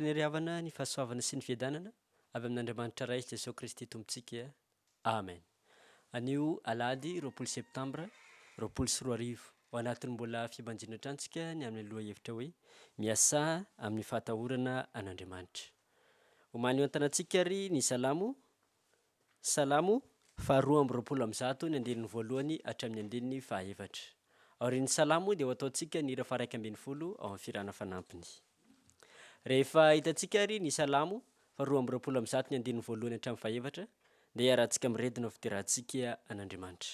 rehetra anie ry havana ny fahasoavana sy ny fiadanana avy amin'Andriamanitra Ray sy Jesoa Kristy Tompontsika. Amen. Anio alahady 20 septambra 2020, ao anatin'ny mbola fibanjina hatrany tsika ny amin'ny lohahevitra hoe Miasà amin'ny fahatahorana an'Andriamanitra. Omaly eo an-tanantsika ary ny Salamo Salamo faha 122 ny andininy voalohany hatramin'ny andininy faha efatra. Aorian'ny Salamo dia ho ataontsika ny hira faha 11 ao amin'ny fihirana fanampiny. Rehefa hitantsika ary ny Salamo faha 122 ny andininy voalohany hatramin'ny faha efatra dia hiarahantsika miredona ho fiderahantsika an'Andriamanitra.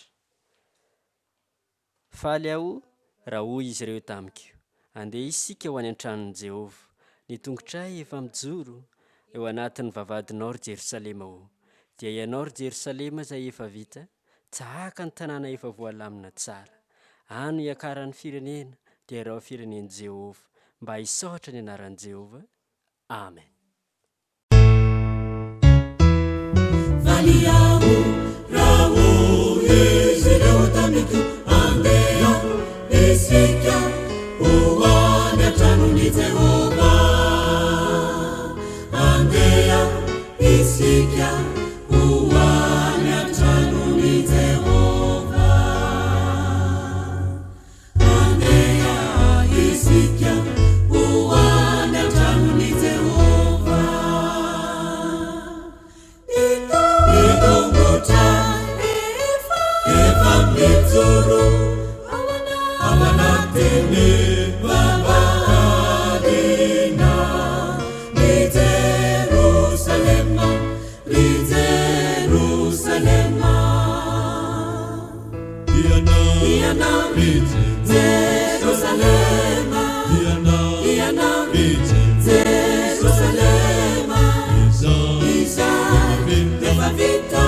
Faly aho raha hoy izy ireo tamiko, 'Andeha isika ho any an-tranon'i Jehovah. Ny tongotray efa mijoro eo anatin'ny vavahadinao, ry Jerosalema ô! Dia ianao, ry Jerosalema, izay efa vita, tahaka ny tanàna efa voalamina tsara. Any no hiakaran'ny firenena, dia ireo firenen'i Jehovah, mba hisaotra ny anaran'i Jehovah. Amen. Faly aho raha hoy izy ireo tamiko, Andeha isika ho any an-tranon'i Jehovah. Andeha isika ho any an-tranon'i Jehovah. Andeha isika ho any an-tranon'i Jehovah. Ny tongotra efa mijoro ao anatin'ny vavahadinao. Ry Jerosalema, ry Jerosalema. Ianao, Jerosalema, Ianao, Jerosalema, izay efa vita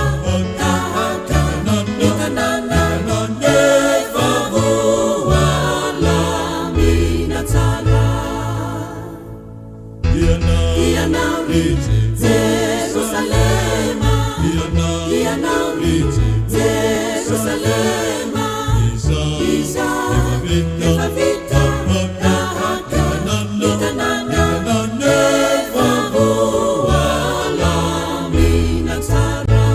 tahaka ny tanàna efa voalamina tsara. Ianao, Jerosalema, Ianao, Jerosalema, izay efa vita tahaka ny tanàna efa voalamina tsara.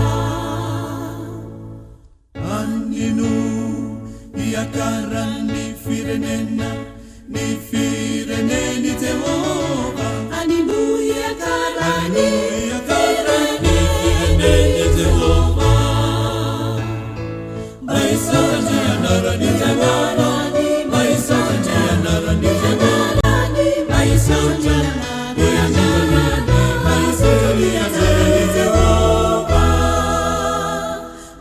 Any no hiakaran'ny firenena, ny firenen'i Jehovah. Any no hiakaran'ny firenen'i Jehovah. Mba hisaotra ny anaran'i Jehovah, mba hisaotra ny anaran'i Jehovah, mba hisaotra ny anarany, mba hisaotra ny anaran'i Jehovah.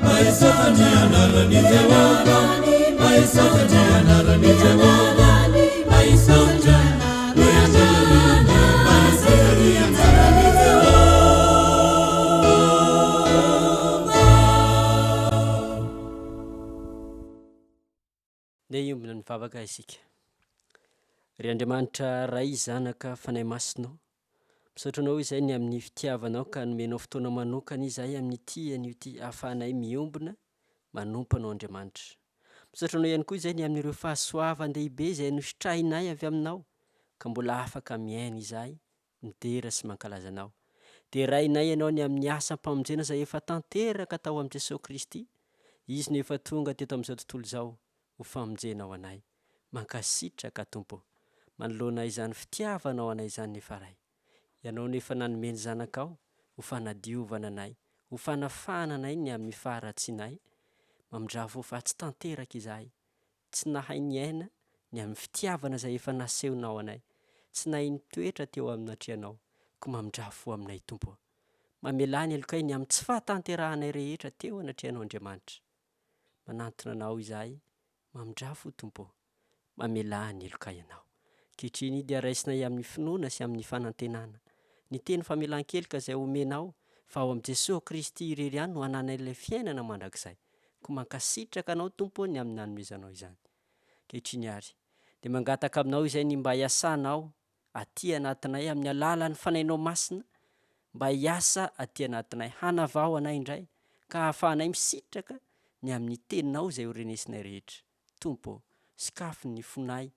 Mba hisaotra ny anaran'i Jehovah, mba hisaotra ny anaran'i Jehovah, mba hisaotra ny anarany, mba hisaotra ny anaran'i Jehovah. Ndeha hiombona ny vavaka isika. Ry Andriamanitra Ray, Zanaka, Fanahy Masina ô, misaotra Anao izahay ny amin'ny fitiavanao ka nomenao fotoana manokana izahay amin'ity anio ity ahafahanay miombona manompo Anao Andriamanitra. Misaotra Anao ihany koa izahay ny amin'ireo fahasoavan-dehibe izay nositrahinay avy Aminao ka mbola afaka miaina izahay midera sy mankalaza Anao. Derainay Ianao ny amin'ny asam-pamonjena izay efa tanteraka tao amin'i Jesoa Kristy. Izy no efa tonga teto amin'izao tontolo izao ho famonjena ho anay. Mankasitraka Tompo ô. Manoloana izany fitiavanao anay izany nefa Ray. Ianao no efa nanome ny Zanakao ho fanadiovana anay, ho fanafahana anay ny amin'ny faharatsianay. Mamindrafo fa tsy tanteraka izahay. Tsy nahay niaina ny amin'ny fitiavana izay efa nasehonao anay, tsy nahay nitoetra teo aminatrehanao, koa mamindrà fo aminay Tompo ô. Mamelà ny helokay ny amin'ny tsy fahatanterahanay rehetra teo anatrehanao Andriamanitra. Manantona Anao izahay, mamindrà fo Tompo ô. Mamelà ny helokay Ianao. Ankehitriny dia raisinay amin'ny finoana sy amin'ny fanantenana ny teny famelan-keloka izay omenao fa ao amin'i Jesoa Kristy irery ihany no hananay ilay fiainana mandrakizay. Koa mankasitraka Anao Tompo ô ny amin'ny nanomezanao izany. Ankehitriny àry, dia mangataka Aminao izay ny mba hiasanao aty anatinay amin'ny alalan'ny Fanahinao Masina, mba hiasa aty anatinay, hanavao anay indray, ka hahafahanay misitraka ny amin'ny Teninao izay ho renesinay rehetra. Tompo ô, sokafy ny fonay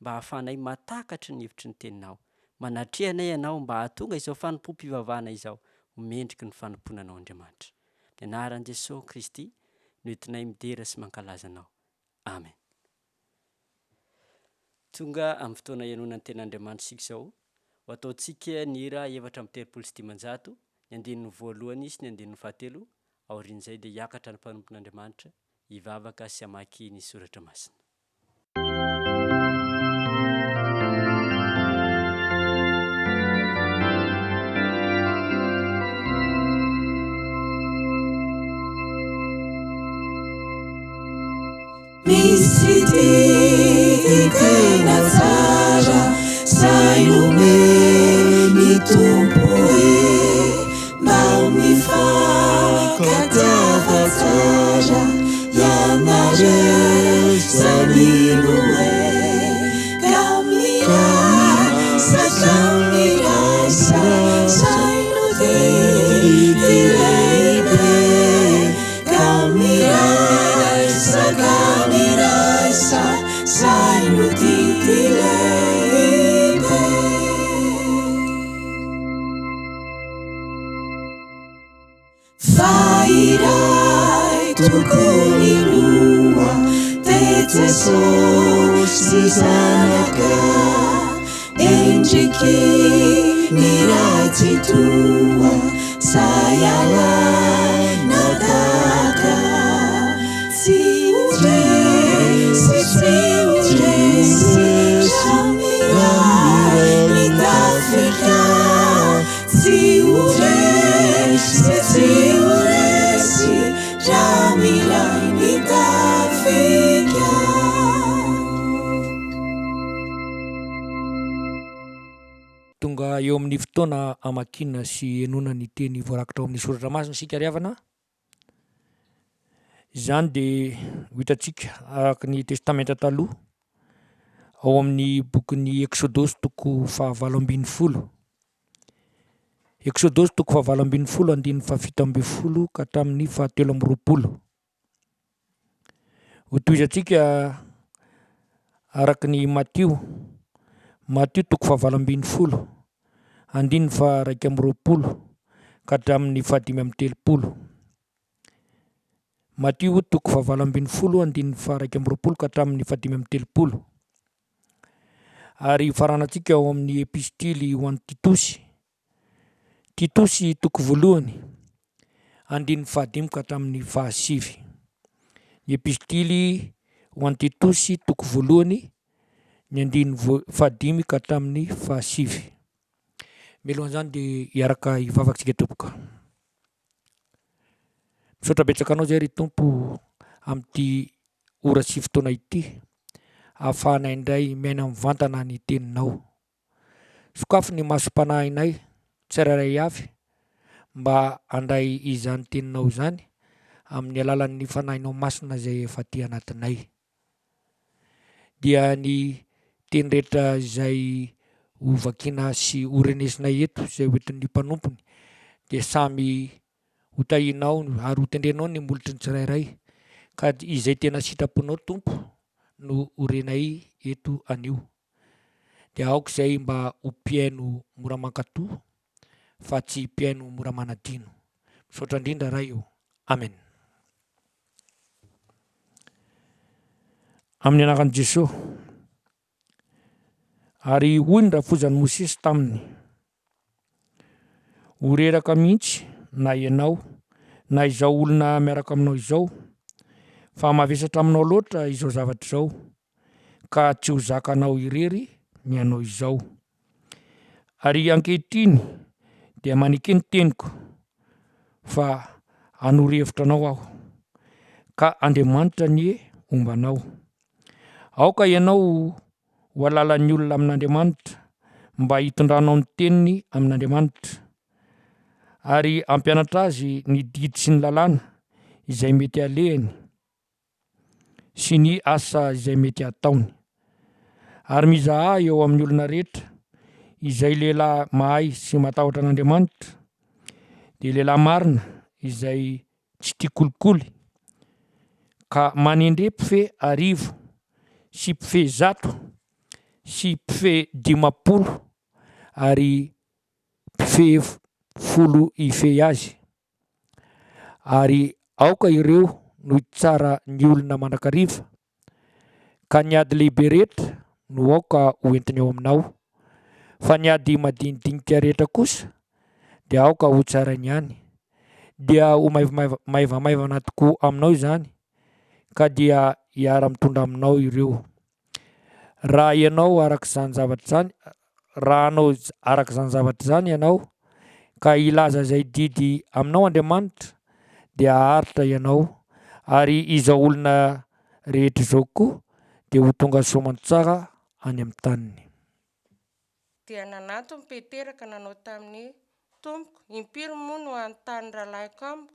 mba hahafahanay mahatakatra ny hevitry ny Teninao. Manatreha anay Ianao mba hahatonga izao fanompoam-pivavahana izao ho mendriky ny fanompoana Anao Andriamanitra. Amin'ny anaran'i Jesoa Kristy no entinay midera sy mankalaza Anao. Amen. Tonga amin'ny fotoana hihainoana ny Tenin'Andriamanitra isika izao. Ho ataontsika ny hira 534, ny andininy voalohany sy ny andininy fahatelo, aorian'izay dia hiakatra ny mpanompon'Andriamanitra hivavaka sy hamaky ny soratra masina. Misy didy tena tsara zay nomen'ny Tompo e Mba mifankatiava tsara ianareo zay mino e Ka miraisa ka miraisa zay no didy lehibe Ka miraisa, ka miraisa, zay no didy lehibe. Fa iray tokoa ny loha, dia Jesosy Zanaka, endriky ny Ray Tsitoha, zay alaina tahaka. Tsy ho resy, tsy ho resy, raha miray ny tafika. Tsy ho resy, tsy ho resy, raha miray ny tafika. Tonga eo amin'ny fotoana hamakiana sy henoina ny teny voarakitra ao amin'ny soratra masina isika ry havana. Izany dia ho hitantsika araka ny Testamenta Taloha ao amin'ny bokin'ny Eksodosy toko fahavalo ambin'ny folo. Eksodosy toko fahavalo ambin'ny folo andininy fahafito ambin'ny folo ka hatramin'ny fahatelo amby roapolo. Hotohizantsika araka ny Matio, Matio toko fahavalo ambin'ny folo, andininy faha-iraika amby roapolo ka hatramin'ny fahadimy amby telopolo. Matio toko fahavalo ambin'ny folo, andininy faha-iraika amby roapolo ka hatramin'ny fahadimy amby telopolo. Ary faranantsika ao amin'ny epistily ho an'i Titosy, Titosy toko voalohany, andininy fahadimy ka hatramin'ny fahasivy. Ny epistily ho an'i Titosy toko voalohany, ny andininy fahadimy ka hatramin'ny fahasivy. Mialohan'izany dia hiaraka hivavaka isika tompoko. Misaotra betsaka anao izay ry Tompo amin'ity ora sy fotoana ity ahafahanay indray miaina mivantana ny teninao. Sokafy ny masom-panahinay tsirairay avy mba handray izany teninao izany amin'ny alalan'ny Fanahinao Masina izay efa aty anatinay. Dia ny teny rehetra izay ho vakiana sy ho renesinay eto izay ho entin'ny mpanompony dia samy ho tahianao ary ho tendrenao ny molotry ny tsirairay ka izay tena sitraponao Tompo no ho renay eto anio. Dia aoka izay mba ho mpihaino mora mankatò fa tsy mpihaino mora manadino. Misaotra indrindra Ray o. Amen. Amin'ny anaran'i Jesoa. Ary hoy ny rafozan'i Mosesy taminy, Ho reraka mihitsy na ianao na izao olona miaraka aminao izao, fa mavesatra aminao loatra izao zavatra izao, ka tsy ho zakanao irery ny hanao izao. Ary ankehitriny dia maneke ny teniko fa hanoro hevitra anao aho, ka Andriamanitra anie homba anao. Aoka ianao ho alalan'ny olona amin'Andriamanitra mba hitondranao ny teniny amin'Andriamanitra, ary hampianatra azy ny didy sy ny lalàna izay mety halehany sy ny asa izay mety hataony. Ary mizahà eo amin'ny olona rehetra izay lehilahy mahay sy matahotra an'Andriamanitra, dia lehilahy marina izay tsy tia kolikoly, ka manendre mpifehy arivo sy mpifehy zato sy mpifehy dimampolo. ary mpifehy folo hifehy azy. Ary aoka ireo no hitsara ny olona mandrakariva, ka ny ady lehibe rehetra no aoka ho entiny eo aminao, fa ny ady madinidinika rehetra kosa dia aoka ho tsarainy ihany, dia ho maivamaivana tokoa aminao izany, ka dia hiara-mitondra aminao ireo. Raha ianao araka izany zavatra izany, raha hanao araka izany zavatra izany ianao, ka hilaza izay didy aminao Andriamanitra, dia haharitra ianao, ary izao olona rehetra izao koa dia ho tonga soamantsara any amin'ny taniny. Dia nanantona Petera ka nanao taminy hoe, Tompoko, impiry moa no hanontany ny rahalahiko amiko,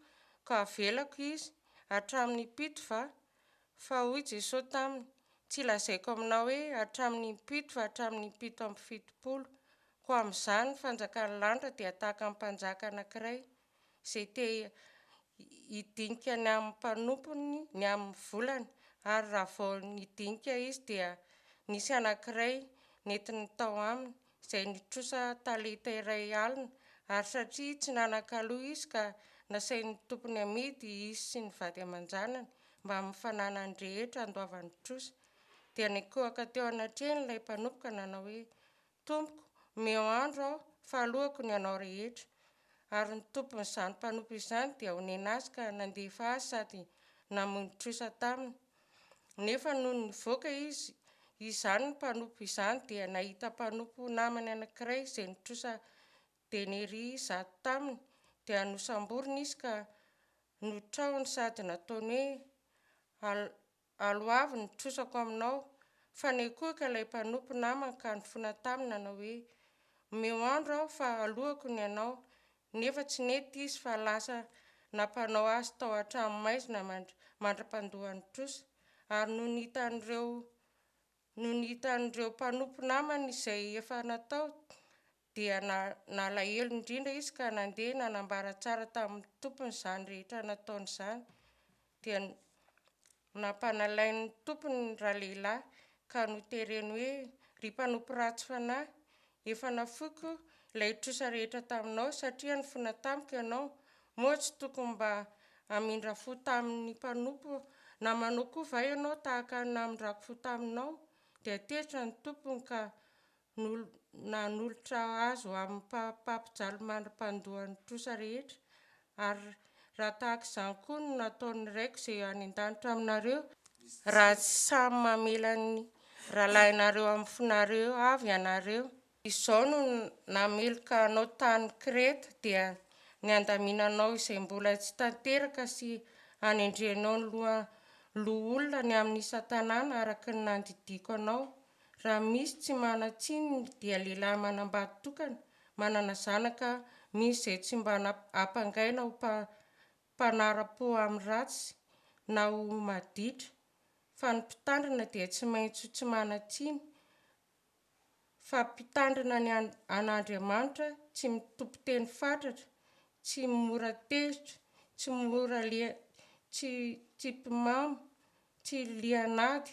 ka havelako izy? Hatramin'ny impito va? Fa hoy Jesoa taminy, Tsy lazaiko aminao hoe hatramin'ny impito fa hatramin'ny 77. Koa amin'izany ny fanjakan'ny lanitra dia tahaka ny mpanjaka anankiray, izay te hidinika ny amin'ny mpanompony ny amin'ny volany, ary raha vao nidinika izy dia nisy anankiray nentiny tao aminy, izay nitrosa talenta 1000, ary satria tsy nanan-kaloa izy ka nasain'ny tompony amidy izy sy ny vady aman-janany mbamin'ny fananany rehetra handoavany trosa. Dia nikohaka teo anatrehany ilay mpanompo ka nanao hoe, Tompoko, omeo andro aho, fa aloako ny anao rehetra. Ary ny tompon'izany mpanompo izany dia onena azy ka nandefa azy sady namoy ny trosa taminy. Nefa nony nivoaka izy, izany mpanompo izany dia nahita mpanompo namany anankiray izay nitrosa deneria 100 taminy, dia nosamboriny izy ka notrahony sady nataony hoe, Aloavy ny trosako aminao. Fa nikohaka ilay mpanompo namany ka nifona taminy nanao hoe, Omeo andro aho fa aloako ny anao. Nefa tsy nety izy fa lasa nampanao azy tao an-tranomaizina mandra-pandoa ny trosa. Ary nony hitan'ireo nony hitan'ireo mpanompo namany izay efa natao, dia nalahelo indrindra izy ka nandeha nanambara tsara tamin'ny tompony izany rehetra nataony izany. Dia nampanalain'ny tompony ralehilahy ka notereny hoe, Ry mpanompo ratsy fanahy, efa nafoiko ilay trosa rehetra taminao satria nifona tamiko ianao, moa tsy tokony mba hamindra fo tamin'ny mpanompo namanao koa va ianao tahaka ny namindrako fo taminao? Dia tezitra ny tompony ka nanolotra azy ho amin'ny mpampijaly mandra-pandoa ny trosa rehetra, ary raha tahaka izany koa no nataon'ny Raiko izay any an-danitra aminareo, raha tsy samy mamela ny rahalahinareo amin'ny fonareo avy ianareo. Izao no nameloka anao tany Kreta, dia ny handaminanao izay mbola tsy tanteraka sy hanendrenao ny loholona ny amin'ny isan-tanàna araka ny nandidiako anao. Raha misy tsy manan-tsiny dia lehilahy manambady tokana, manana zanaka mino izay tsy mba ampangaina ho mpanara-po amin'ny ratsy na ho maditra, fa ny mpitandrina dia tsy maintsy ho tsy manan-tsiny, fa mpitandrina ny an'Andriamanitra, tsy mitompo teny fatratra, tsy mora tezitra, tsy mora tsy tsy mpimamo, tsy lian'ady,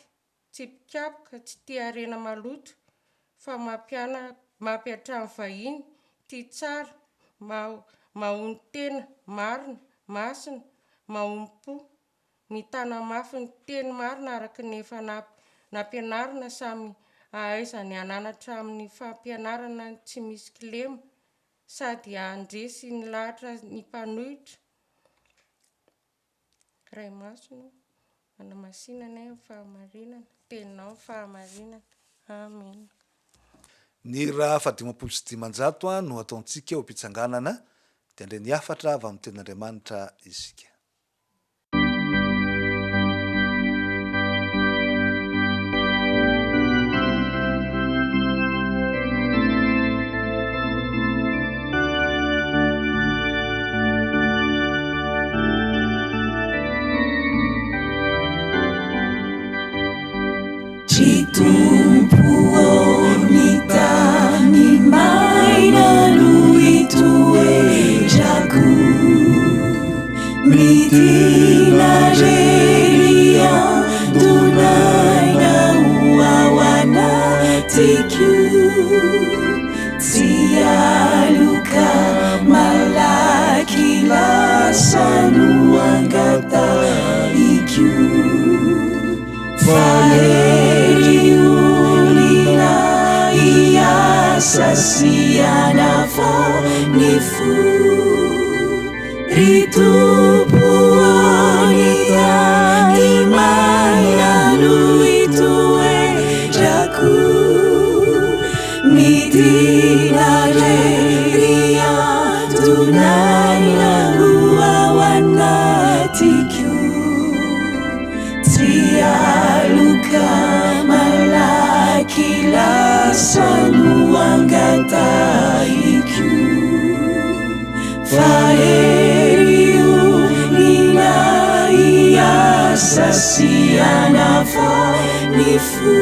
tsy mpikapoka, tsy tia harena maloto, fa mampiantrano vahiny, tia tsara, mahonon-tena, marina, masina, mahompo, mitana mafy ny teny marina araka ny efa nampianarina samy hahaizany hananatra amin'ny fampianarana tsy misy kilema sady handresy ny lahatra ny mpanohitra. Ray Masina ô, manamasina anay amin'ny fahamarinana, Teninao ny fahamarinana. Amena. Ny hira faha-550 no hataontsika eo am-pitsanganana, dia handre ny hafatra avy amin'ny Tenin'Andriamanitra isika. Ry Tompo ô, ny tany maina no itoerako, Midina re ry andon'aina ho ao anatiko. Tsy aloka malaky lasa no angatahiko Fa hery olona hiasa sy hanavao ny fo Ry Tompo ô ny tany maina no itoerako Midina re ry anton'aina ho ao anatiko Tsy aloka malaky lasa no angatahiko Fa hery onina hiasa sy hanavao ny fo.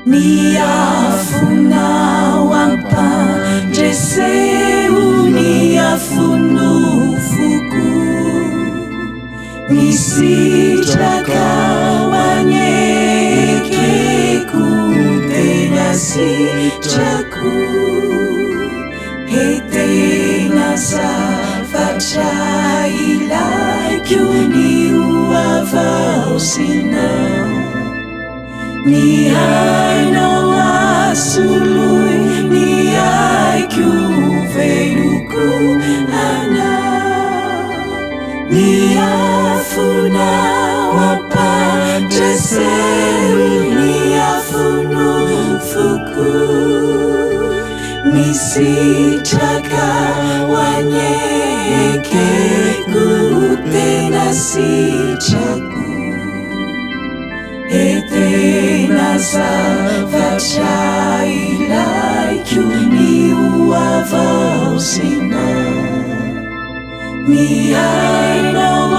Ny afonao ampandreseo ny afonofoko. Ny sitrakao anekeko tena sitrako. He tena zavatra ilaiko ny ho havaozinao. Ny ainao asoloy ny aiko veloko anao. Ny afonao ampandreseo ny afonofoko. Ny sitraka ho anekeko tena sitrako. He tena zavatra ilaiko ny ho havaozinao. Ny ainao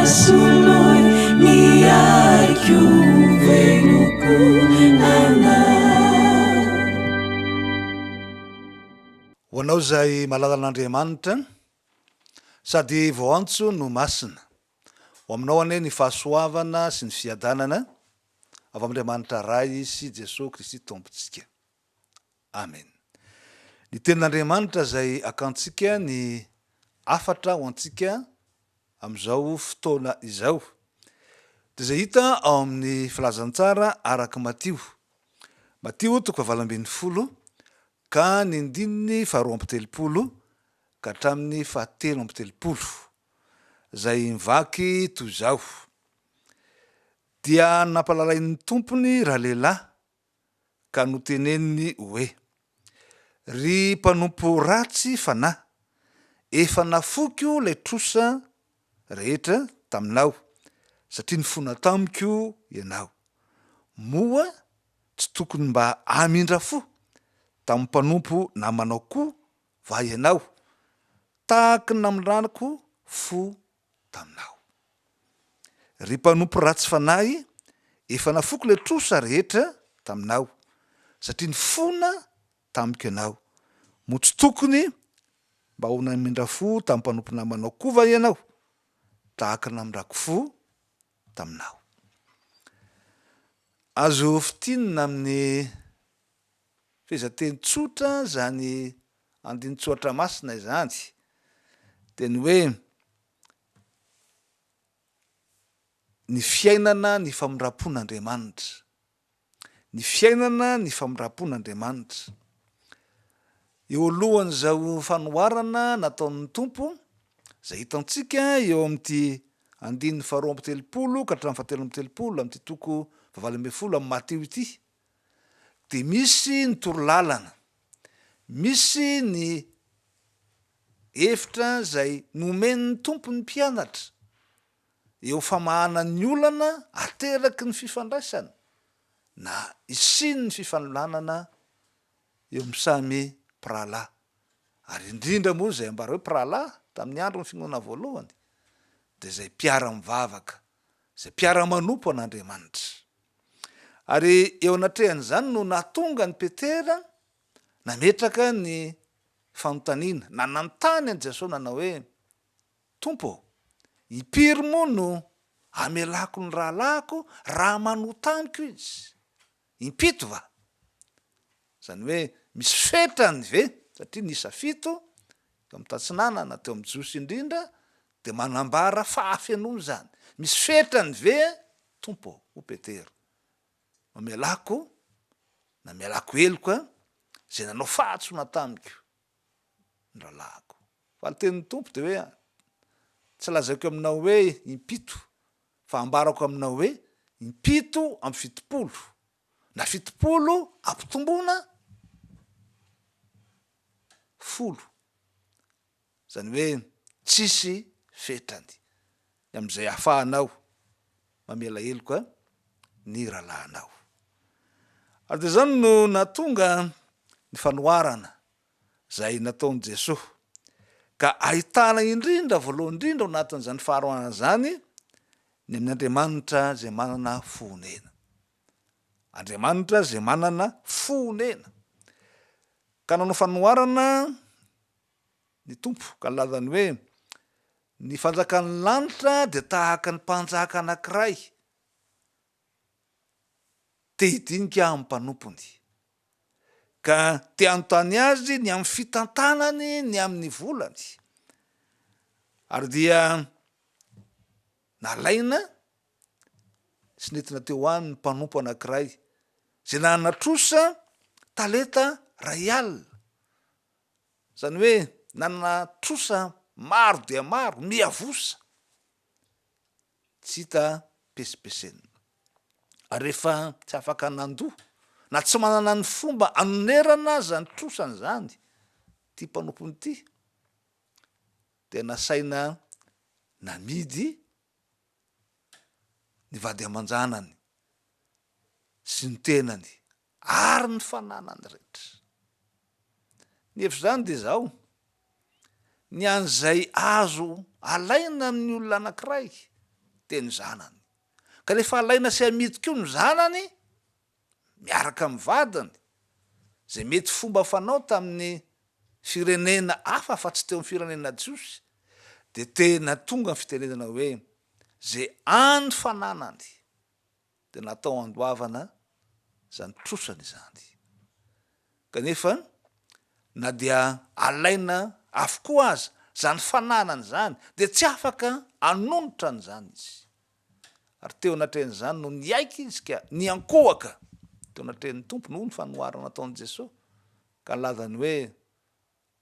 asoloy ny aiko veloko anao. Ho anao izay malalan'Andriamanitra sady voantso no masina. Ho aminao anie ny fahasoavana sy ny fiadanana avy amin'Andriamanitra Ray sy Jesoa Kristy Tompontsika. Amen. Ny tenin'Andriamanitra izay akantsika ny hafatra ho antsika amin'izao fotoana izao dia izay hita ao amin'ny filazantsara araka Matio. Matio toko fahavalo ambin'ny folo ka ny andininy faharoa amby telopolo ka hatramin'ny fahatelo amby telopolo. izay mivaky toy izao, Dia nampalalain'ny tompony ralehilahy ka noteneniny hoe, Ry mpanompo ratsy fanahy, efa nafoiko ilay trosa rehetra taminao, satria nifona tamiko ianao. Moa tsy tokony mba hamindra fo tamin'ny mpanompo namanao koa va ianao, tahaky ny namindranako fo taminao. Ry mpanompo ratsy fanahy, efa nafoiko ilay trosa rehetra taminao, satria nifona tamiko ianao. Moa tsy tokony mba ho namindra fo tamin'ny mpanompo namanao koa va ianao, tahaka ny namindrako fo taminao? Azo fintinina amin'ny Fehezanteny tsotra izany andinin-tsoratra masina izany, dia ny hoe, ny fiainana ny famindram-pon'Andriamanitra. Ny fiainana ny famindram-pon'Andriamanitra. Eo alohan'izao fanoharana nataon'ny Tompo, izay hitantsika eo amin'ity andininy faharoa amby telopolo ka hatramin'ny fahatelo amby telopolo amin'ity toko fahavalo ambin'ny folo amin'ny Matio ity, dia misy ny torolalana, misy ny hevitra izay nomen'ny Tompo ny mpianatra eo famahana ny olana ateraky ny fifandraisana na hisian'ny fifanolanana eo amin'ny samy mpirahalahy, ary indrindra moa izay ambara hoe mpirahalahy tamin'ny andron'ny finoana voalohany dia izay mpiara-mivavaka, izay mpiara-manompo an'Andriamanitra. Ary eo anatrehan'izany no nahatonga an'i Petera nametraka ny fanontaniana, na nanontany an'i Jesoa nanao hoe, Tompo ô, impiry moa no hamelako ny rahalahiko raha manota amiko izy? Impito va? Izany hoe misy fetrany ve? Satria ny isa fito teo amin'ny tatsinanana, teo amin'ny Jiosy indrindra, dia manambara fahafenoana izany. Misy fetrany ve, Tompo ô? Hoy Petera. Mamelako na mialako heloka izay nanao fahadisoana tamiko ny rahalahiko. Fa ny tenin'ny Tompo dia hoe, Tsy lazaiko aminao hoe impito, fa ambarako aminao hoe impito amby 70, na 70 ampitomboina folo. Izany hoe tsisy fetrany ny amin'izay ahafahanao mamela heloka ny rahalahinao. Ary dia izany no nahatonga ny fanoharana izay nataon'i Jesoa. Ka ahitana indrindra, voalohany indrindra ao anatin'izany faharoanana izany, ny amin'ny Andriamanitra izay manana fo onena. Andriamanitra izay manana fo onena. Ka nanao fanoharana ny Tompo, ka nilazany hoe, Ny fanjakan'ny lanitra dia tahaka ny mpanjaka anankiray te hidinika amin'ny mpanompony, ka te hanontany azy ny amin'ny fitantanany ny amin'ny volany. Ary dia nalaina sy nentina teo aminy ny mpanompo anankiray izay nanana trosa talenta iray alina. Izany hoe nanana trosa maro dia maro, miavosa, tsy hita pesipesenina. Ary rehefa tsy afaka nandoa na tsy manana ny fomba hanonerana izany trosany izany ity mpanompony ity, dia nasaina namidy ny vady aman-janany sy ny tenany ary ny fananany rehetra. Ny hevitr'izany dia izao, ny an'izay azo alaina amin'ny olona anankiray dia ny zanany. Ka rehefa alaina sy amidy koa ny zanany miaraka amin'ny vadiny, izay mety fomba fanao tamin'ny firenena hafa fa tsy teo amin'ny firenena jiosy, dia tena tonga ny fitenenana hoe izay any fananany dia natao handoavana izany trosany izany. Kanefa na dia alaina avokoa aza izany fananany izany dia tsy afaka hanonitra an'izany izy. Ary teo anatrehan'izany no niaiky izy ka niankohoka teo anatrehan'ny Tompo noho ny fanoharana nataon'i Jesoa ka nilazany hoe,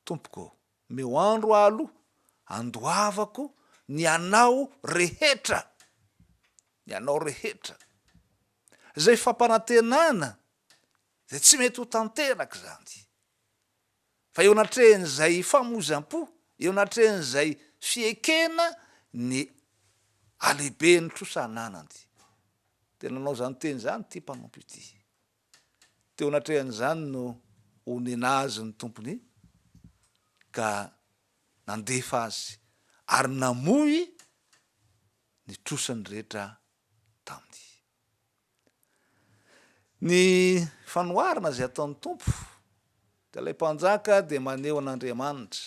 Tompoko ô, omeo andro aho aloha handoavako ny anao rehetra. Ny anao rehetra. Izay fampanantenana izay tsy mety ho tanteraka izany. Fa eo anatrehan'izay famoizam-po, eo anatrehan'izay fiekena ny halehiben'ny trosa ananany. Dia nanao izany teny izany ity mpanompo ity. Teo anatrehan'izany no onena azy ny tompony ka nandefa azy ary namoy ny trosany rehetra taminy. Ny fanoharana izay ataon'ny Tompo dia ilay mpanjaka dia maneho an'Andriamanitra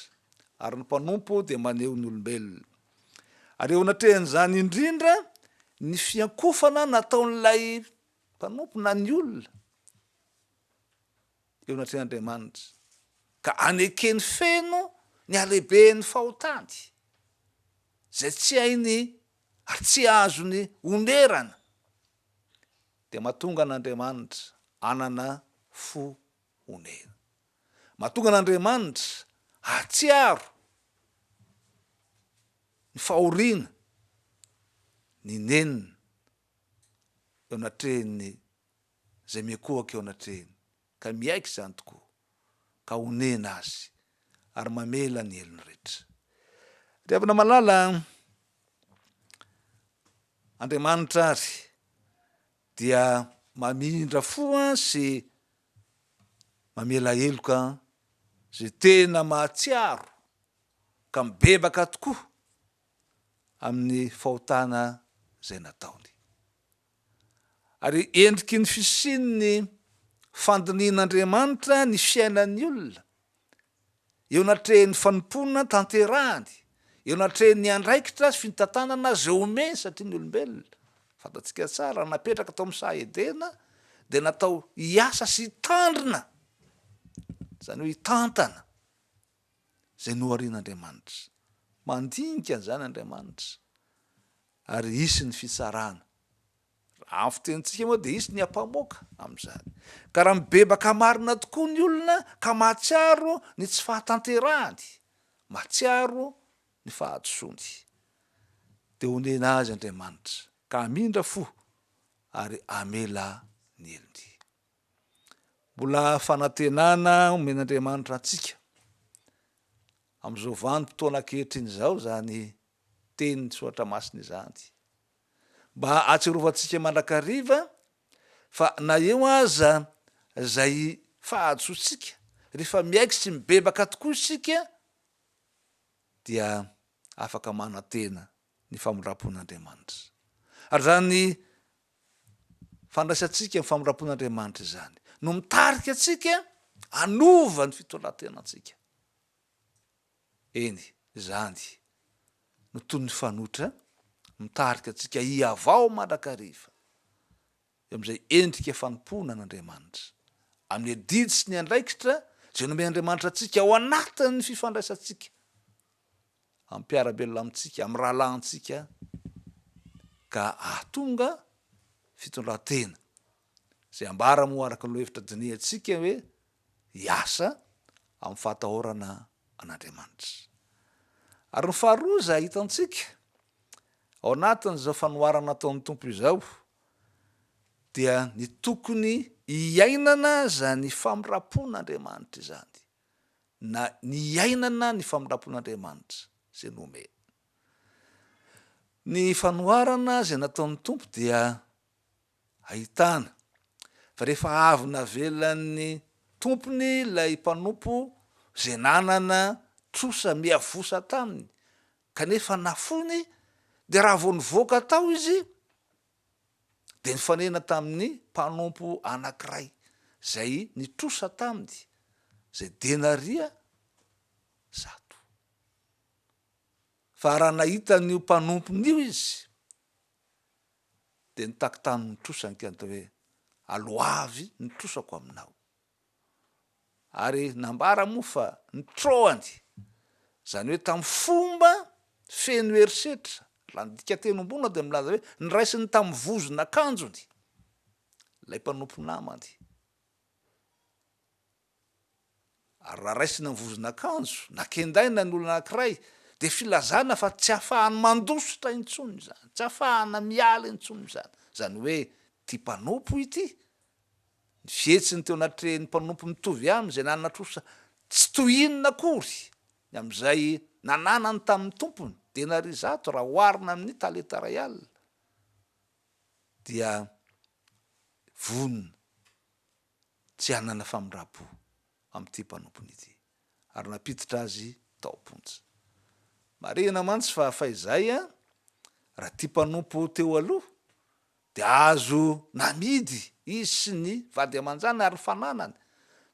ary ny mpanompo dia maneho ny olombelona. Ary eo anatrehan'izany indrindra ny fiankofana nataon'ilay mpanompo na ny olona eo anatrehan'Andriamanitra ka anekeny feno ny halehiben'ny fahotany izay tsy hainy ary tsy azony onerana dia mahatonga an'Andriamanitra hanana fo onena. Mahatonga an'Andriamanitra hahatsiaro ny fahoriana, ny nenina eo anatrehan'ny izay miankohoka eo anatrehiny ka miaiky izany tokoa ka onena azy ary mamela ny helony rehetra. Ry havana malala, Andriamanitra ary dia mamindra fo sy mamela heloka izay tena mahatsiaro ka mibebaka tokoa amin'ny fahotana izay nataony. Ary endriky ny fisian'ny fandinihin'Andriamanitra ny fiainan'ny olona, eo anatrehan'ny fanompoana tanterahany, eo anatrehan'ny andraikitra sy fitantanana izay omeny satria ny olombelona, fantatsika tsara, raha napetraka tao amin'ny saha Edena dia natao hiasa sy hitandrina, izany hoe hitantana izay noharian'Andriamanitra. Mandinika an'izany Andriamanitra ary hisy ny fitsarana. Raha amin'ny fitenintsika moa dia hisy ny ampamoaka amin'izany. Ka raha mibebaka marina tokoa ny olona ka mahatsiaro ny tsy fahatanterahany, mahatsiaro ny fahadisoany, dia honena azy Andriamanitra ka hamindra fo ary hamela ny helony. Mbola fanantenana omen'Andriamanitra antsika amin'izao vanim-potoana ankehitriny izao izany tenin'ny Soratra Masina izany. Mba hahatsiarovantsika mandrakariva fa na eo aza izay fahadisoantsika, rehefa miaiky sy mibebaka tokoa isika dia afaka manantena ny famindram-pon'Andriamanitra. Ary izany fandraisantsika ny famindram-pon'Andriamanitra izany no mitarika antsika hanova ny fitondran-tenantsika. Eny, izany no toy ny fanoitra mitarika antsika hihavao mandrakariva eo amin'izay endrika fanompoana an'Andriamanitra, amin'ny adidy sy ny andraikitra izay nomen'Andriamanitra antsika ao anatin'ny fifandraisantsika amin'ny mpiara-belona amintsika, amin'ny rahalahintsika, ka hahatonga fitondran-tena izay ambara moa araka ny lohahevitra dinihantsika hoe hiasa amin'ny fahatahorana an'Andriamanitra. Ary ny faharoa izay hitantsika ao anatin'izao fanoharana ataon'ny Tompo izao dia ny tokony hiainana izany famindram-pon'Andriamanitra izany, na ny hiainana ny famindram-pon'Andriamanitra izay nomeny. Ny fanoharana izay nataon'ny Tompo dia ahitana fa rehefa avy navelan'ny tompony ilay mpanompo izay nanana trosa miavosa taminy kanefa nafoiny dia raha vao nivoaka tao izy dia nifanena tamin'ny mpanompo anankiray izay nitrosa taminy izay denaria 100. Fa raha nahita an'io mpanompony io izy dia nitaky taminy ny trosany ka niteny hoe, Aloavy ny trosako aminao. Ary nambara moa fa nitrohany, izany hoe tamin'ny fomba feno herisetra, raha ny dikanteny ombona dia milaza hoe niraisiny tamin'ny vozon'akanjony ilay mpanompo namany. Ary raha raisina ny vozon'akanjo na kendaina ny olona anankiray dia filazana fa tsy afahany mandositra intsony izany, tsy afahana miala intsony izany. Izany hoe ity mpanompo ity, ny fihetsiny teo anatrehan'ny mpanompo mitovy aminy izay nanana trosa tsy toy inona akory ny amin'izay nananany tamin'ny tompony, denaria 100 raha oharina amin'ny talenta 1000, dia vonona tsy hanana famindram-po amin'ity mpanompony ity, ary nampiditra azy tao am-ponja. Marihina mantsy fa fahizay raha ity mpanompo teo aloha dia azo namidy izy sy ny vady aman-janany ary ny fananany,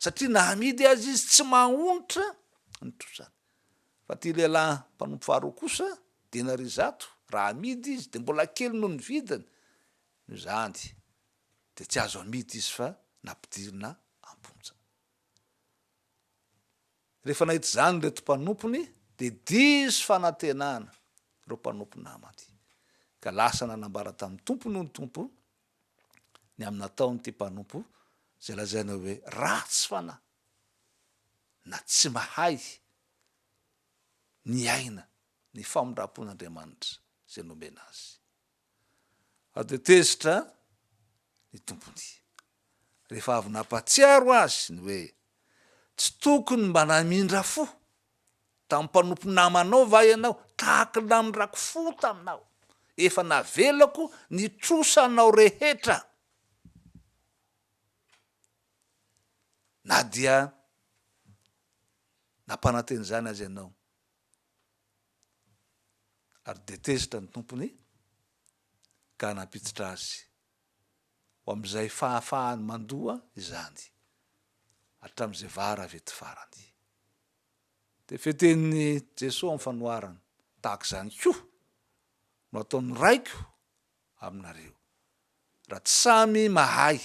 satria na hamidy aza izy tsy mahaonitra ny trosany. Fa ity lehilahy mpanompo faharoa kosa, denaria 100, raha amidy izy dia mbola kely noho ny vidiny, noho izany dia tsy azo amidy izy fa nampidirina am-ponja. Rehefa nahita izany ireto mpanompony dia diso fanantenana ireo mpanompo namany, ka lasa nanambara tamin'ny tompony hoy ny Tompo ny amin'ny nataon'ity mpanompo izay lazaina hoe ratsy fanahy na tsy mahay niaina ny famindram-pon'Andriamanitra izay nomena azy. Ary dia tezitra ny tompony, rehefa avy nampahatsiaro azy ny hoe, Tsy tokony mba namindra fo tamin'ny mpanompo namanao va ianao, tahaka ny namindrako fo taminao? Efa navelako ny trosanao rehetra. Na dia nampanantena izany aza ianao. Ary dia tezitra ny tompony ka nampiditra azy ho amin'izay fahafahany mandoa izany hatramin'izay vara avy eto farany. Dia fetenin'i Jesoa amin'ny fanoharana. Tahaka izany koa no ataon'ny Raiko aminareo, raha tsy samy mahay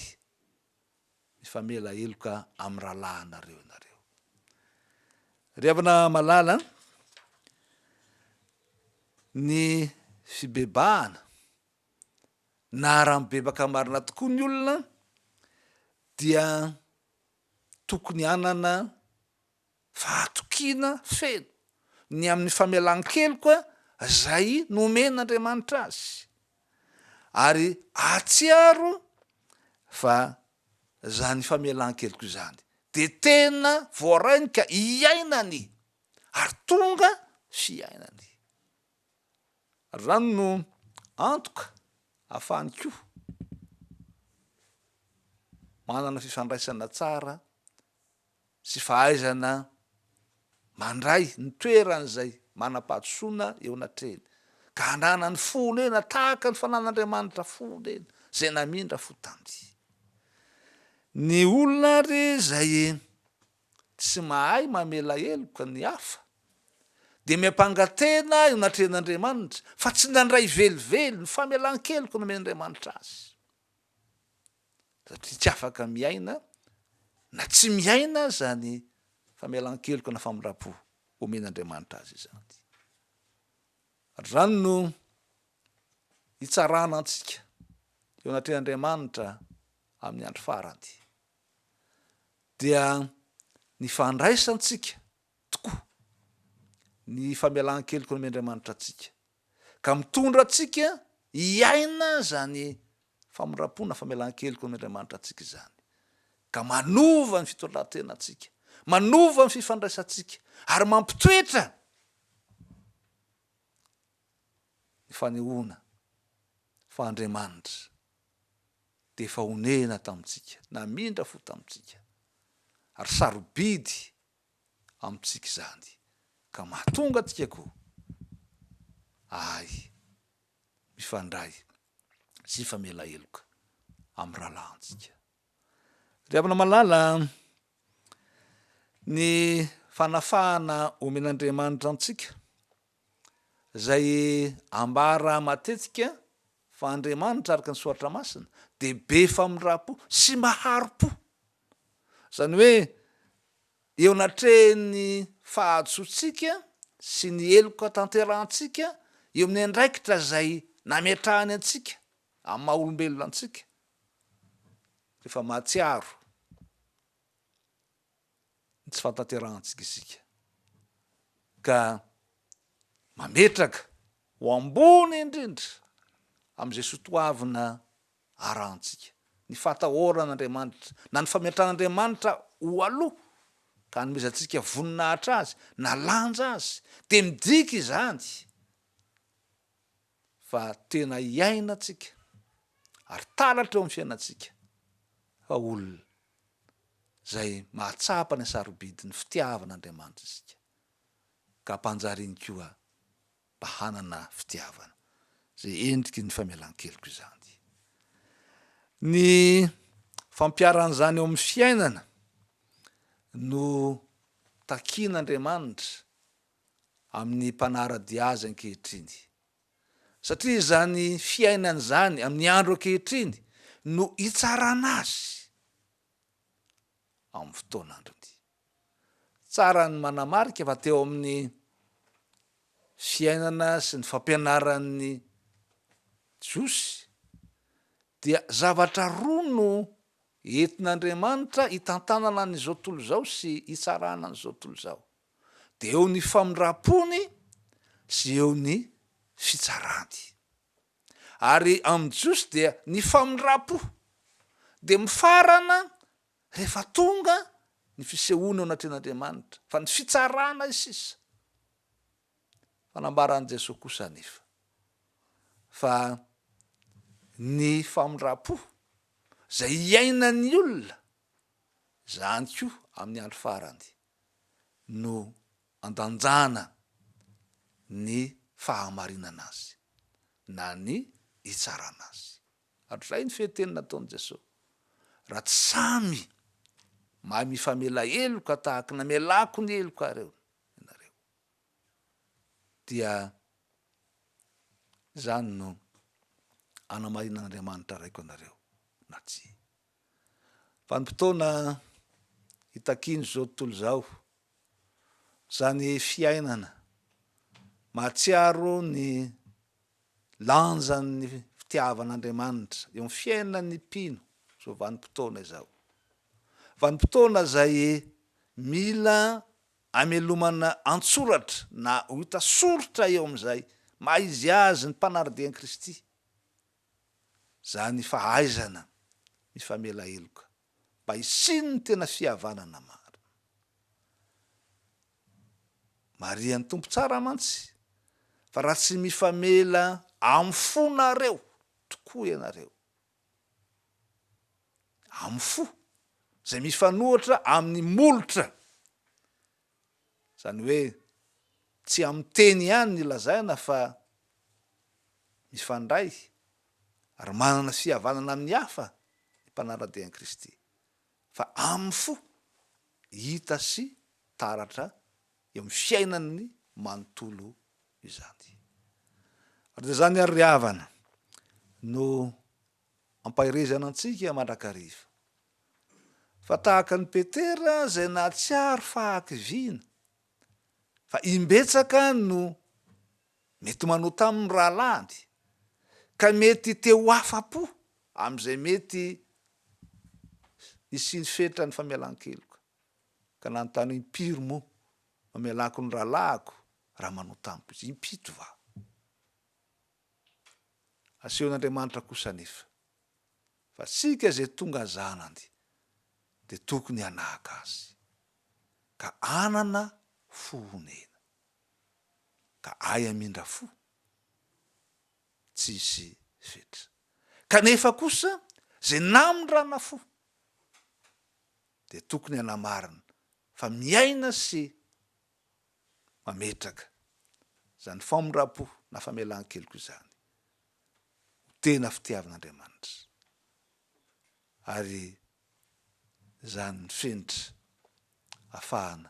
mifamela heloka amin'ny rahalahinareo ianareo. Ry havana malala, ny fibebahana na raha mibebaka marina tokoa ny olona dia tokony hanana fahatokiana feno ny amin'ny famelan-keloka izay nomen'Andriamanitra azy, ary hahatsiaro fa izany famelan-keloka izany dia tena voarainy ka iainany ary tonga fiainany. Ary izany no antoka ahafahany koa manana fifandraisana tsara sy fahaizana mandray ny toeran'izay manam-pahadisoana eo anatrehiny, ka hananany fo onena tahaka ny fanan'Andriamanitra fo onena, izay namindra fo taminy. Ny olona ary izay tsy mahay mamela heloka ny hafa, dia miampanga tena eo anatrehan'Andriamanitra, fa tsy nandray velively ny famelan-keloka nomen'Andriamanitra azy. Satria tsy afaka miaina na tsy miaina izany famelan-keloka na famindram-po omen'Andriamanitra azy izany. Ary izany no hitsarana antsika eo anatrehan'Andriamanitra amin'ny andro farany. Dia ny fandraisantsika tokoa ny famelan-keloka nomen'Andriamanitra antsika, ka mitondra antsika hiaina izany famindram-po na famelan-keloka nomen'Andriamanitra antsika izany, ka manova ny fitondran-tenantsika, manova ny fifandraisantsika, ary mampitoetra ny fanehoana fa Andriamanitra dia efa onena tamintsika, namindra fo tamintsika, ary sarobidy amintsika izany ka mahatonga antsika koa hahay mifandray sy hifamela heloka amin'ny rahalahintsika. Ry havana malala, ny fanafahana omen'Andriamanitra antsika izay ambara matetika fa Andriamanitra araka ny Soratra Masina dia be famindram-po sy mahari-po. Izany hoe Eo anatrehan'ny fahadisoantsika sy ny heloka tanterahantsika eo amin'ny andraikitra izay nametrahany antsika amin'ny maha olombelona antsika, rehefa mahatsiaro ny tsy fahatanterahantsika isika ka mametraka ho ambony indrindra amin'izay soatoavina arahantsika ny fahatahoran'Andriamanitra na ny fametrahan'Andriamanitra ho aloha ka hanomezantsika voninahitra Azy na lanja Azy dia midika izany fa tena iainantsika ary taratra eo amin'ny fiainantsika fa olona izay mahatsapa ny hasarobidin'ny fitiavan'Andriamanitra isika ka ampanjariny koa mba hanana fitiavana, izay endriky ny famelan-keloka izany. Ny fampiharan'izany eo amin'ny fiainana no takian'Andriamanitra amin'ny mpanara-dia azy ankehitriny, satria izany fiainana izany amin'ny andro ankehitriny no hitsarana azy amin'ny fotoan'androny. Tsara ny manamarika fa teo amin'ny fiainana sy ny fampianaran'ny Jiosy dia zavatra roa no entin'Andriamanitra hitantanana an'izao tontolo izao sy hitsarana an'izao tontolo izao. Dia eo ny famindram-pony sy eo ny fitsarany. Ary amin'ny Jiosy dia ny famindram-po dia mifarana Rehefa tonga ny fisehoana eo anatrehan'Andriamanitra, fa ny fitsarana sisa. Fa nambaran'i Jesoa kosa anefa fa ny famindram-po izay iainan'ny olona, izany koa amin'ny andro farany no andanjana ny fahamarinana azy na ny hitsarana azy. Hatrizay ny fehin-teny nataon'i Jesoa. Raha tsy samy mahay mifamela heloka tahaka ny namelako ny helokareo ianareo, dia. Izany no anamarinan'Andriamanitra Raiko anareo na tsia. Vanim-potoana itakian'izao tontolo izao izany fiainana mahatsiaro ny lanjan'ny fitiavan'Andriamanitra eo amin'ny fiainan'ny mpino izao vanim-potoana izao. Vanim-potoana izay mila amelomana an-tsoratra na ho hita soritra eo amin'izay maha izy azy ny mpanara-dia an'i Kristy izany fahaizana mifamela heloka mba hisian'ny tena fihavanana marina. Marihan'ny Tompo tsara mantsy fa raha tsy mifamela amin'ny fonareo tokoa ianareo, amin'ny fo, izay mifanohitra amin'ny molotra, izany hoe tsy amin'ny teny ihany ny lazaina fa mifandray ary manana fihavanana amin'ny hafa ny mpanara-dia an'i Kristy, fa amin'ny fo, hita sy taratra eo amin'ny fiainany manontolo izany. Ary dia izany ary ry havana no ampaherezana antsika mandrakariva, fa tahaka an'i Petera izay nahatsiaro fahakiviana fa imbetsaka no mety manota aminy ny rahalahiny, ka mety te ho afa-po amin'izay mety hisian'ny fetran'ny famelan-keloka, ka nanontany hoe impiry moa mamelako ny rahalahiko raha manota amiko izy? Impito va? Asehon'Andriamanitra kosa anefa fa tsika izay tonga zanany dia tokony hanahaka azy, ka hanana fo honena. Ka ahy hamindra fo tsy hisy fetra. Kanefa kosa izay namindrana fo dia tokony hanamarina fa miaina sy mametraka izany famindram-po na famelan-keloka izany ho tena fitiavan'Andriamanitra ary izany ny fenitra afahana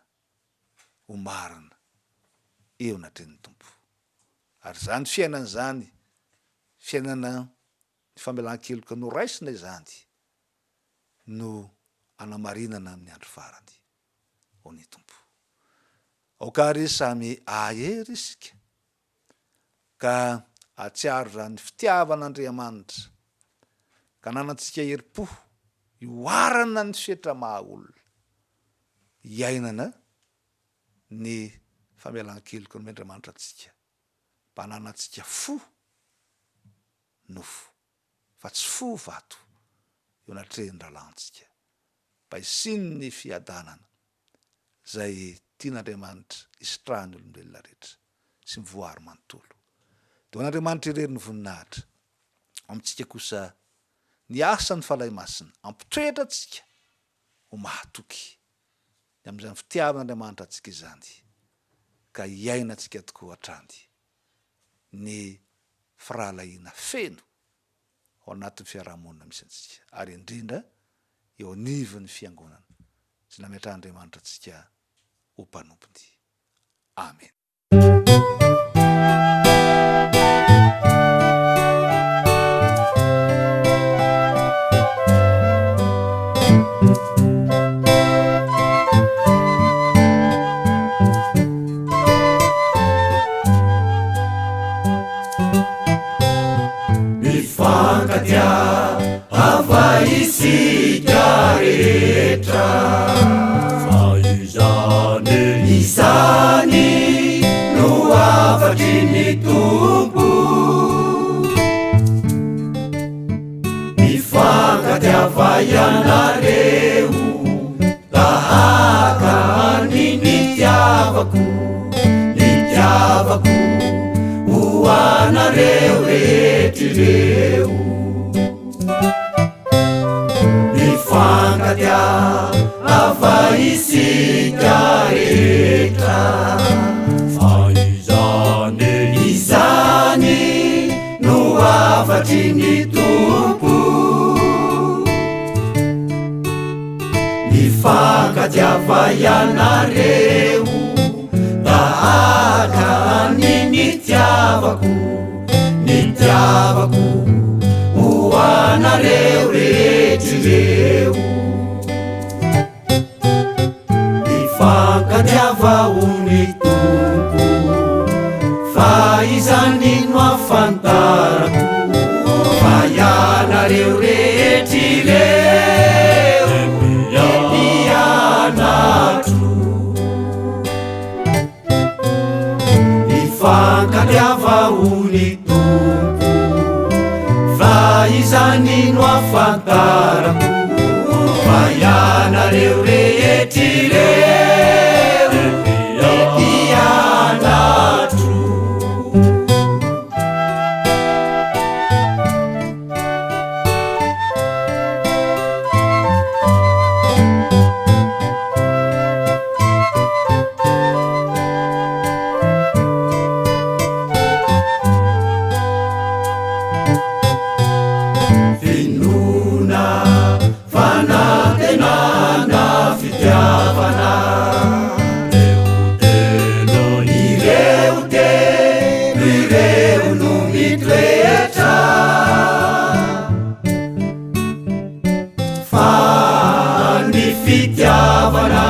ho marina eo anatrehan'ny Tompo. Ary izany fiainana izany, fiainana ny famelan-keloka noraisina izany no anamarinana amin'ny andro farany ho ny Tompo. Aoka àry samy hahery isika ka hahatsiaro izany fitiavan'Andriamanitra ka ananantsika herim-po hihoarana ny fetra maha olona hiainana ny famelan-keloka nomen'Andriamanitra antsika mba hananantsika fo nofo fa tsy fo vato eo anatrehan'ny rahalahintsika mba hisian'ny fiadanana izay tian'Andriamanitra hisitrahan'ny olombelona rehetra sy ny voary manontolo. Dia ho an'Andriamanitra irery ny voninahitra. Ao amintsika kosa ny asan'ny Fanahy Masina hampitoetra antsika ho mahatoky ny amin'izany fitiavan'Andriamanitra antsika izany ka hiainantsika tokoa hatrany ny firahalahiana feno ao anatin'ny fiarahamonina misy antsika ary indrindra eo anivon'ny fiangonana izay nametrahan'Andriamanitra antsika ho mpanompony. Amena. Mifankatia hava isika rehetra. Fa izany, izany no hafatry ny Tompo. Mifankatiava ianareo tahaka ny nitiavako, nitiavako ho anareo rehetra ireo. Mifankatiava isika rehetra. Fa izany, izany no hafatry ny Tompo. Mifankatiava ianareo tahaka ny nitiavako. Nitiavako ho anareo rehetra ireo. Mifankatiava ho ny Tompo, fa izany no ahafantarako fa ianareo rehetra ireo dia mpianatro. Mifankatiava ho ny Tompo, fa izany no ahafantarako fa ianareo rehetra ireo dia mpianatro. Finoana, fanantenana, fitiavana. Ireo telo ireo no mitoetra. Fa ny fitiavana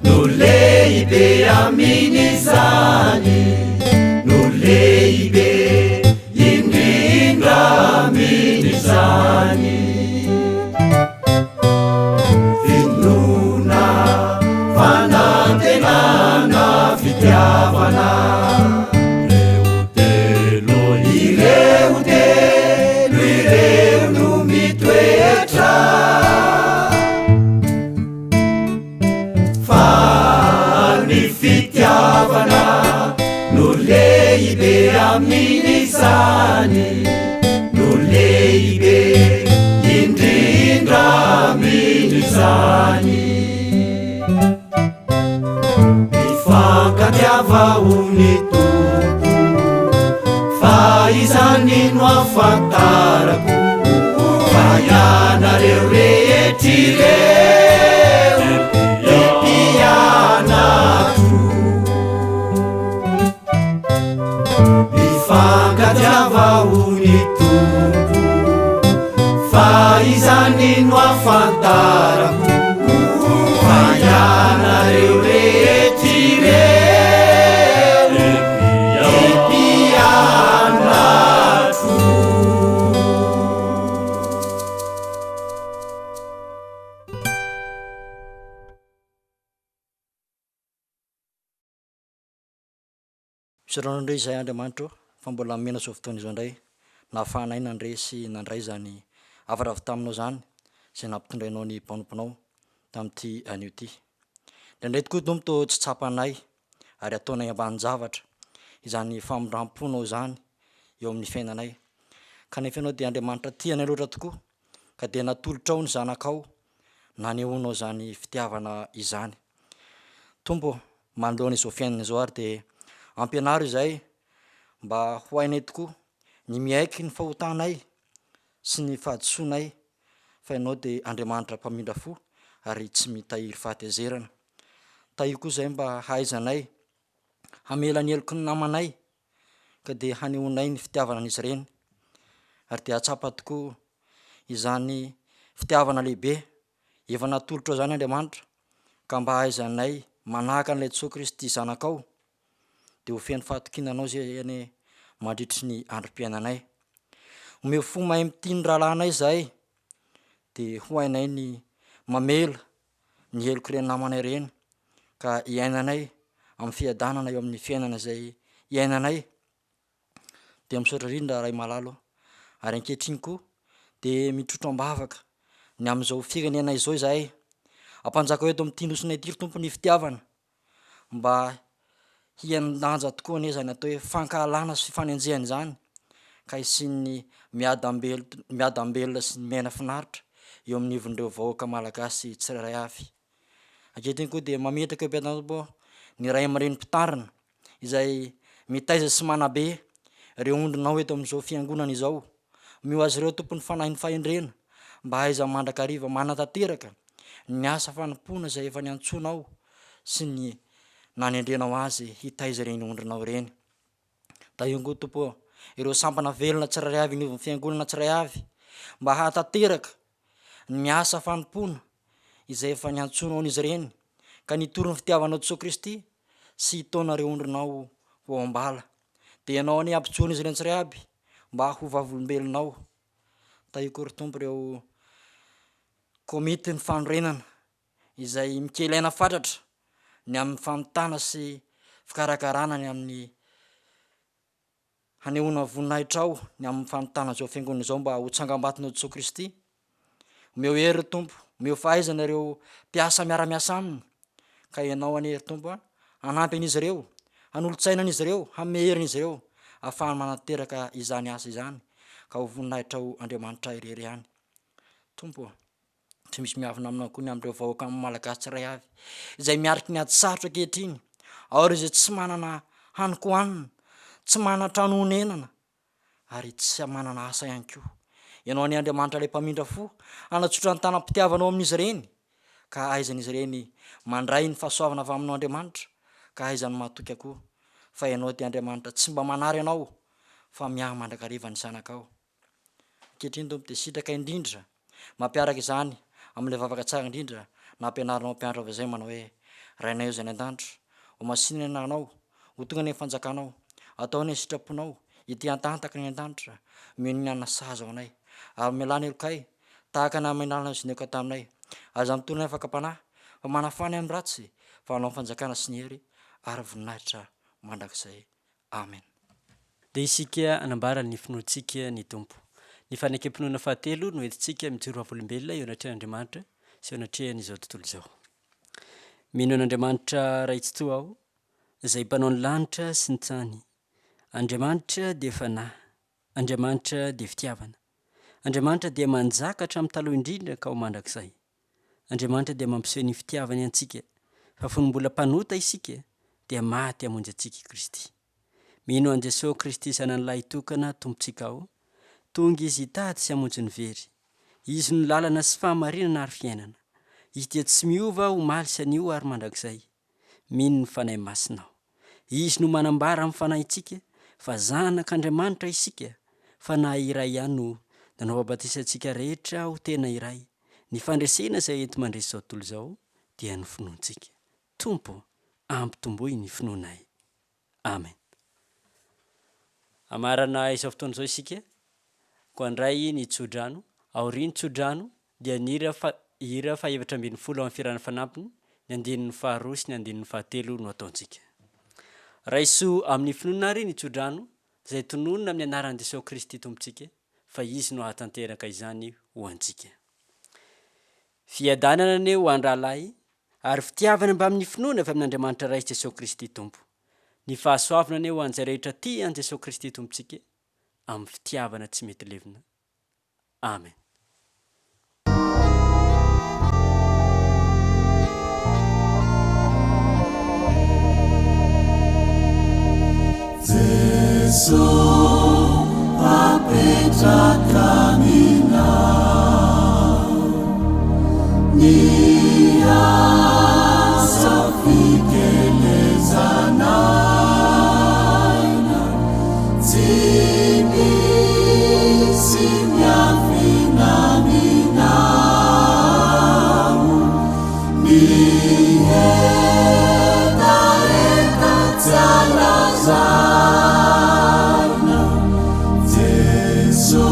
no lehibe amin'izany, no lehibe indrindra amin'izany. Finoana, fanantenana, fitiavana. Ireo telo ireo no mitoetra. Fa ny fitiavana no lehibe amin'izany, no lehibe indrindra amin'izany. Mifankatiava ho ny Tompo, fa izany no ahafantarako fa ianareo rehetra ireo dia mpianatro. Mifankatiava ho ny Tompo, fa izany no ahafantarako fa ianareo rehetra ireo dia mpianatro. Misaotra Anao indray izahay Andriamanitra ô fa mbola nomena izao fotoana izao indray nahafahanay nandre sy nandray izany hafatra avy taminao izany izay nampitondrainao ny mpanomponao tamin'ity anio ity. Indraindray tokoa Tompo toa tsy tsapanay ary ataonay ambanin-javatra izany famindram-ponao izany eo amin'ny fiainanay. Kanefa Ianao dia Andriamanitra tia anay loatra tokoa ka dia natolotrao ny Zanakao nanehoanao izany fitiavana izany. Tompo ô, manoloana izao fiainana izao ary dia ampianaro izahay mba ho hainay tokoa ny miaiky ny fahotanay sy ny fahadisoanay fa Ianao dia Andriamanitra mpamindra fo ary tsy mitahiry fahatezerana. Tahio koa izahay mba hahaizanay hamela ny heloky ny namanay ka dia hanehoanay ny fitiavana an'izy ireny ary dia hahatsapa tokoa izany fitiavana lehibe efa natolotrao izany Andriamanitra ka mba hahaizanay manahaka an'ilay Jesoa Kristy Zanakao dia ho feno fahatokiana Anao izay anie mandritry ny androm-piainanay. Omeo fo mahay mitia ny rahalahinay izahay dia ho hainay ny mamela ny helok'ireny namanay ireny ka hiainanay amin'ny fiadanana eo amin'ny fiainana izay iainanay. Dia misaotra indrindra Ray malala ô. Ary ankehitriny koa dia mitrotro am-bavaka ny amin'izao firenena izao izahay. Ampanjakao eto amin'ity nosinay ity ry Tompo ny fitiavana mba hihen-danja tokoa anie izany atao hoe fankahalana sy fifanenjehana izany ka hisian'ny miadam-belona sy ny miaina finaritra eo amin'ny ivon'ireo vahoaka malagasy tsirairay avy. Ankehitriny koa dia mametraka eo am-piandohana ny ray aman-dreny mpitarina izay mitaiza sy manabe ireo ondrinao eto amin'izao fiangonana izao. Omeo azy ireo Tompo ny fanahin'ny fahendrena mba hahaizany mandrakariva manatanteraka ny asa fanompoana izay efa niantsoanao sy ny nanendrenao azy hitaiza ireny ondrinao ireny. Tahio koa Tompo ô, ireo sampana velona tsirairay avy anivon'ny fiangonana tsirairay avy mba hahatanteraka ny asa fanompoana izay efa niantsoanao an'izy ireny ka nitory ny fitiavanao Jesoa Kristy sy hitaona ireo ondrinao ho ao am-bala. Dia ianao anie hampijoro an'izy ireny tsirairay aby mba ho vavolombelonao. Tahiko ry Tompo ireo komitin'ny fanorenana izay mikely aina fatratra ny amin'ny famitana sy fikarakarana ny amin'ny hanehoana voninahitrao ny amin'ny famitana izao fiangonana izao mba ho tsangambatonao Jesoa Kristy. Omeo hery ry Tompo, omeo fahaizana ireo mpiasa miara-miasa aminy, ka Ianao anie ry Tompo a, hanampy an'izy ireo, hanolo-tsaina an'izy ireo, hanome hery an'izy ireo, ahafahany manatanteraka izany asa izany, ka ho voninahitrao Andriamanitra irery ihany. Tompo ô, Tsy misy miavona aminao koa ny amin'ireo vahoaka Malagasy tsiray avy izay miariky ny ady sarotra ankehitriny, ao ireo izay tsy manana hanin-kohanina, tsy manana trano honenana ary tsy manana asa ihany koa. Ianao anie Andriamanitra ilay mpamindra fo, hanatsotra ny tanam-pitiavanao amin'izy ireny, ka ahaizan'izy ireny mandray ny fahasoavana avy aminao Andriamanitra, ka ahaizany mahatoky koa fa Ianao dia Andriamanitra tsy mba manary anao fa miahy mandrakariva ny zanakao. Ankehitriny Tompo dia sitraka indrindra mampiaraka izany amin'ilay vavaka tsara indrindra nampianarinao mpianatra avy izay manao hoe, Rainay izay any an-danitra, ho masina ny anaranao, ho tonga anie ny fanjakanao, atao anie ny sitraponao ety an-tany tahaka ny any an-danitra, omeo ny hanina sahaza ho anay, ary mialà ny helokay tahaka ny namenarana izay niheloka taminay, aza mitolona ny fakam-panahy, fa manafà ny amin'ny ratsy, fa anao ny fanjakana sy ny hery ary voninahitra mandrakizay. Amen. Dia isika hanambara ny finoantsika ny Tompo. Ny fanekem-pinoana fahatelo no entintsika mijoro vavolombelona eo anatrehan'Andriamanitra sy eo anatrehan'izao tontolo izao. Mino an'Andriamanitra Ray Tsitoha aho, izay Mpanao ny lanitra sy ny tany. Andriamanitra dia Fanahy. Andriamanitra dia fitiavana. Andriamanitra dia manjaka hatramin'ny taloha indrindra ka ho mandrakizay. Andriamanitra dia mampiseho ny fitiavany antsika fa fony mbola mpanota isika dia maty hamonjy antsika i Kristy. Mino an'i Jesoa Kristy Zanany Lahitokana Tompontsika aho, tonga Izy hitady sy hamonjy ny very. Izy no lalana sy fahamarinana ary fiainana. Izy dia tsy miova omaly sy anio ary mandrakizay. Mino ny Fanahy Masina aho. Izy no manambara amin'ny fanahintsika fa zanak'Andriamanitra isika, Fanahy iray ihany no nanao batisa antsika rehetra ho tena iray. Ny fandresena izay enti-mandresy izao tontolo izao dia ny finoantsika. Tompo, ampitomboy ny finoanay. Amen. Hamarana izao fotoana izao isika, koa handray ny tsodrano. Aorian'ny tsodrano dia ny hira fa hira fahefatra ambinifolo amin'ny fihirana fanampiny, ny andininy faharoa sy ny andininy fahatelo no ataontsika. Raiso amin'ny finoana àry ny tsodrano izay tononina amin'ny anaran'i Jesoa Kristy Tompontsika, fa Izy no hahatanteraka izany ho antsika. Fiadanana anie ho an-drahalahy, ary fitiavana mbamin'ny finoana avy amin'Andriamanitra Ray sy Jesoa Kristy Tompo. Ny fahasoavana anie ho an'izay rehetra tia an'i Jesoa Kristy Tompontsika, amin'ny fitiavana tsy mety levona. Amen. Jeso apetraka aminao ny asa fikelezana aina tsy misy miafina aminao ny hetaheta tsy alazaina Jeso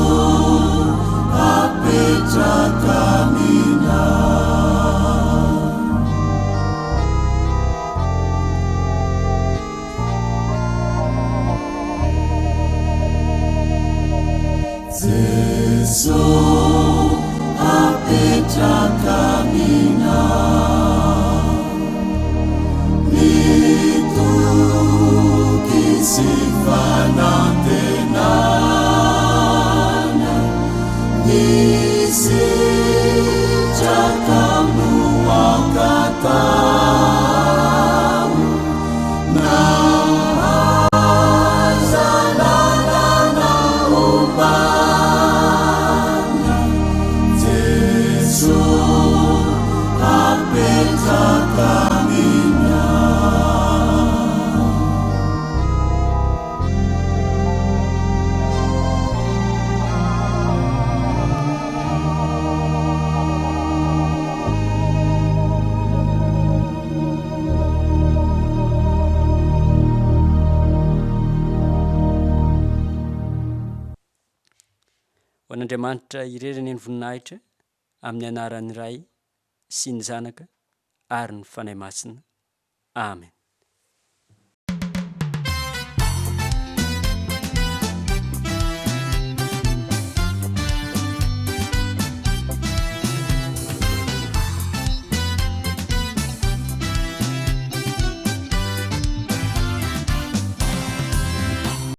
apetraka aminao. Jeso apetraka aminao ny toky sy fanantenana ny sitraka no angataho Na aiza lalana ombana, Jeso apetraka aminao. Ho an'Andriamanitra irery anie ny voninahitra, amin'ny anaran'ny Ray sy ny Zanaka ary ny Fanahy Masina. Amen.